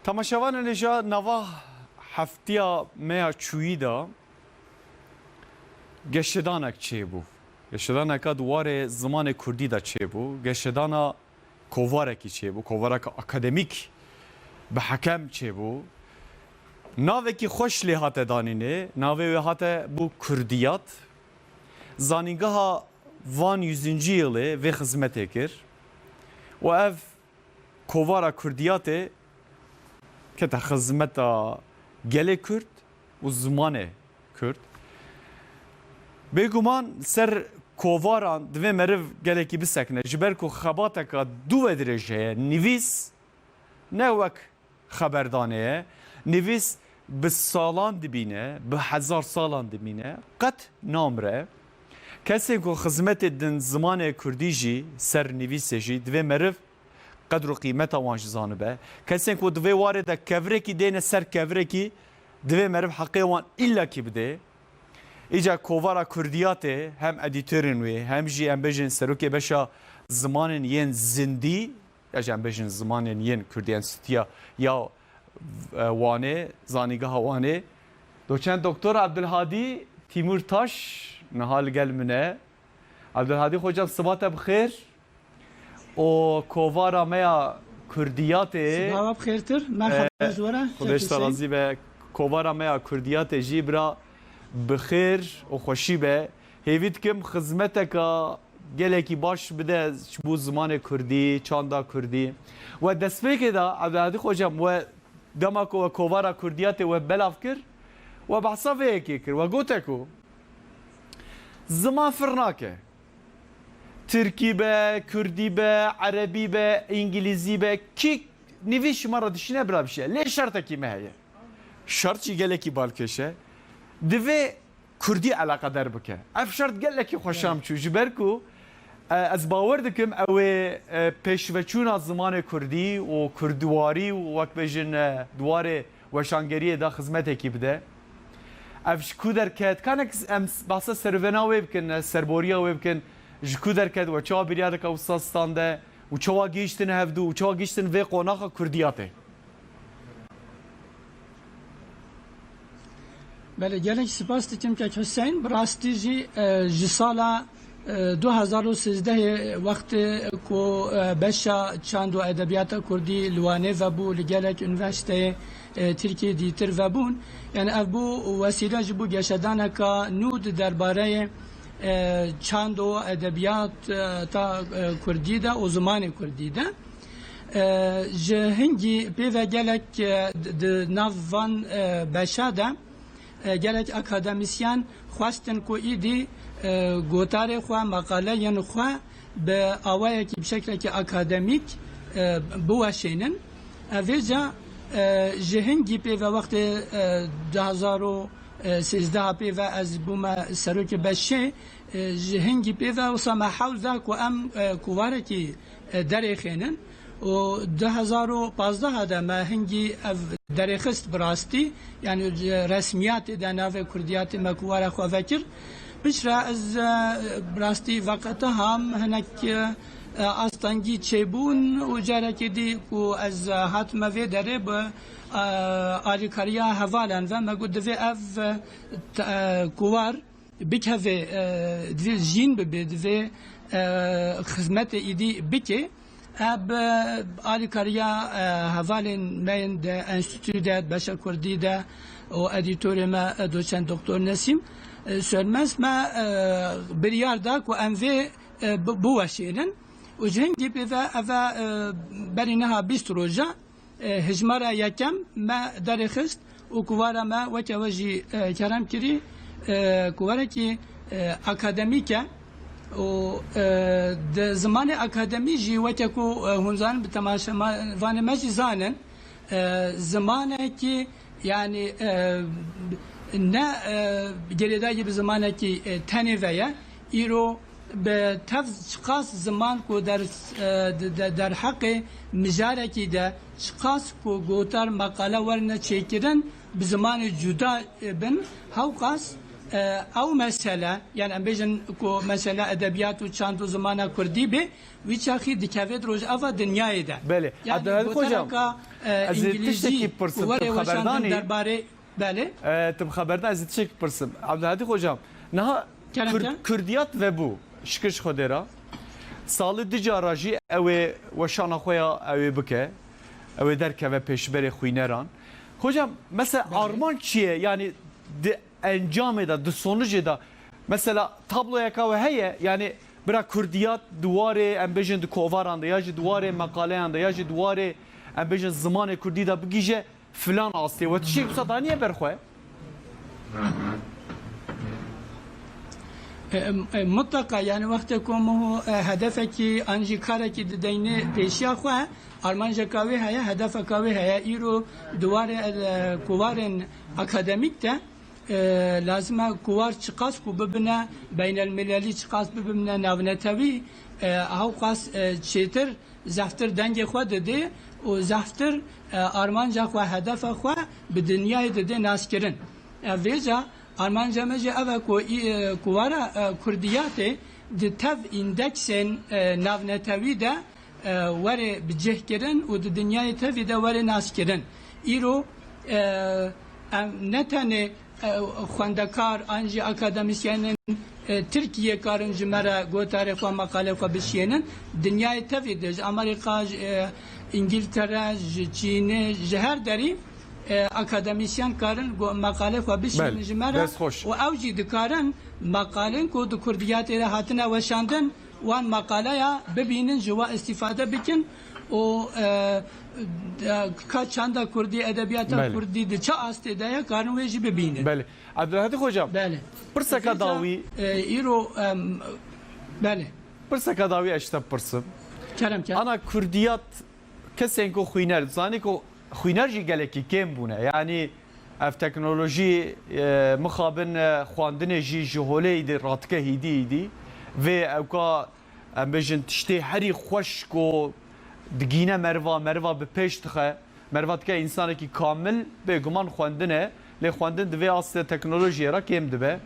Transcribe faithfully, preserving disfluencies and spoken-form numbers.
Temaşevanên hêja, nava heftiya me ya çûyî de geşedanek çêbû. Geşedaneka di warê zimanê kurdî de çêbû. Geşedana kovarekî çêbû. Kovareka akademîk bi hekem çêbû. Navekî xweş lê hate danînê. Navê wê hate bû kurdiyat. Zanîngeha Van yüzüncü yılê vê xizmetê kir û ev kovara kurdiyatê kete xizmeta gelê kurd û zimanê kurd. Bêguman ser kovaran divê meriv gelekî bisekine, ji ber ku xebateka dû ve dirêj heye, nivîs ne wek xeberdanê ye, nivîs bi salan dibîne, bi hezar salan dibîne, qet namire. Kesên ku xizmetê din zimanê kurdî jî, ser nivîsê jî, divê meriv qedr û qîmeta wan jî zanibe. Kesên ku di vê warê de kevirekî dêne ser kevirekî, divê meriv heqê wan îllakî bidê. Îca kovara kurdiyatê hem edîtorên wê, hem jî em bêjin serokê beşa zimanên yên zindî, ya jî em bêjin zimanên yên kurdî, Enstîtuya ya, e, Wanê, Zanîngeha Wanê, doçent doktor Abdulhadî Tîmûrtaş niha li gel min e. Abdulhadî hocam, siba te bi xêr. Û kovara me ya kurdiyatê. Siba we bi xêrtir. Merhaba, e, ji we re. Xwedê ji te razî be. Kovara me ya kurdiyatê jî bira bi xêr û xweşî be. Hêvî dikim xizmeteka gelekî baş bide ji bo zimanê kurdî, çanda kurdî. We destpêkê de, Ebdulhadî hocam, we dema ku we kovara kurdiyatê we belav kir, we behsa vê yekê kir. We gote ku ziman fir nake. Tirkî be, kurdî be, erebî be, îngilîzî be, kî nivîs ji me re dişîne, bira bişiye. Lê şertekî me heye. Şert jî gelekî balkêş e. Divê kurdî eleqedar bike. Ev şert gelekî xweşa min çû. Ji ber ku, e, ez bawer dikim ew ê, e, pêşveçûna zimanê kurdî û kurdiwarî û wek bêjin, e, di warê weşangeriyê de xizmetekî bide. Ev ji ku derket? Kanek em s-, behsa serûvena wê bikin, serboriya wê bikin, ji ku derket, we çawa biryareka wisa stande û çawa gihîştin hevdû û çawa gihîştin vê qonaxa kurdiyatê? Belê, gelek spas dikim kek Hüseyin. Bi rastî jî, e, ji sala, e, du hezar û sêzdehê wextê ku, e, beşa çand û edebiyata kurdî li Wanê vebû, li gelek unîversîteyê, e, Tirkiyê dîtir vebûn. Yani ev bû wesîle ji bo geşedaneka nû di derbareyê, e, çand û edebiyat, e, ta, e, kurdî de û zimanê kurdî de. E, ji hingî pê ve gelek, e, di, di nav van, e, beşa de, e, gelek akademîsyen xwestin ku îdî, e, gotarê xwe, meqaleyên xwe bi awayekî, bi şeklekî akademîk, e, biweşênin. E, vêca, e, ji hingî pê ve wextê, e, du hezar û sêzdeh pê ve ez bûme serokê beşê, e, ji hingî pê ve wisa me hewl da ku em, e, kuvarekî, e, derêxênin û du hezar û pazdeh de me hingî ev derêxist bi rastî, yani, e, resmiyatê de navê kurdiyatê me kuvara xwe vekir. Piştre ez, e, bi rastî veqetiham hinek, e, e, astengî çêbûn û carekê dî ku ez hatime vê derê bi, e, alîkariya hevalan ve me got divê ev, e, te-, e, kuvar bikeve, e, divê jîn bibe, divê, e, xizmetê îdî bike. E, bi alîkariya, e, hevalên me yên di enstîtûyê de, beşa kurdî de û edîtorê me, e, doçent doktor Nesîm, e, Sönmez me, e, biryar da ku em vê, e, bi-, biweşênin. Û ji hingî pê ve ev e, berî niha bîst roja, e, hejmara yekem me derêxist û kuvara me weke we jî, e, kerem kirî, e, kuvarekî, e, akademîk e û, e, di zimanê akademî jî weke ku, e, hûn zanin bi temaşevanê me jî zanin, e, zimanekî, yani, e, ne, e, girêdayî bi zimanekî, e, tenê ve ye. Îro bi tev çiqas ziman ku der, e, de, de, derheqê mijarekî de çiqas ku gotar, meqale werine çêkirin, bi zimanê cuda, e, bin, hewqas, e, ew mesele, yani em bêjin ku mesela edebiyat û çand û zimana kurdî bê, wî çaxî dikeve di rojeva dinyayê de. Belê. Yani Abdülhadi Hocam, gotereka, e, ez ê tiştekî pirsim, tu xeberdanî? Derbarê, belê. E, tu xeberdan, ez ê tiştekî pirsim. Abdülhadi Hocam, niha Kerem Kurd-, te? Kurdiyat vebû, şikir ji Xwedê re. Salê dica re jî ew ê weşana xwe ya ew ê bike. Ew ê derkeve pêşberê xwîneran. Hocam, mesela Belê. Armanc çi ye? Yani di encamê de, di sonucê de, mesela tabloyeka we heye, yani bira kurdiyat di warê, em bêjin di kovaran de, ya jî di warê meqaleyan de, ya jî di warê, em bêjin zimanê kurdî de bigihîje filan astê. We tiştek wisa daniye ber xwe? E, e, mutlaka, yani wextê ku em, e, hedefekî an jî karekî dideyne pêşiya xwe, armanceka wê heye, hedefeka wê heye. Îro di warê, e, kovarên akademîk de, e, lazim e kuvar çiqas ku bibine beynelmilelî, çiqas bibine navnetewî, e, hewqas, e, çêtir, zehftir dengê xwe didê û zehftir, e, armanca xwe, hedefa xwe bi dinyayê didê naskirin. E, vêca armanca me jî ev e ku î-, e, kuvara, e, kurdiyatê di tev îndeksên, e, navnetewî de, e, were bicihkirin û di dinyayê tevî de were naskirin. Îro, e, em ne tenê, e, xwendekar an jî akademîsyenên, e, Tirkiyê karin ji me re gotarê xwe, meqalê xwe bişiyênin. Dinyayê tevî de, ji Amerîka, ji, e, Îngiltere, ji Çînê, ji her derî, e, akademîsyen karin go-, meqalê xwe bişiyênin Belê, ji me re. Dest xweş. Û ew jî dikarin meqalên ku di kurdiyatê de hatine weşandin, wan meqaleya bibînin, ji wa îstîfade bikin û, e, e, ka çanda kurdî, edebiyata Belê. Kurdî di çi astê de ye, karin wê jî bibînin. Belê. Abdülhadi Hocam, Belê. Pirseka Vêca, dawî. E, îro, em, belê. Pirseka dawî ez ji te pirsim. Kerem, kerem. Ana kurdiyat, kesên ku xwîner, zanî ku xwîner jî gelekî kêm bûne. Yanî ev teknolojî, e, mixabin, e, xwendinê jî ji holê êdî ratike hîdî êdî. Vê ewka, em bêjin, tiştê herî xweş ku digîne meriva, meriva bi pêş dixe, meriva dike însanekî kamil, bêguman xwendin e. Lê xwendin di vê astê teknolojiyê re kêm dibe.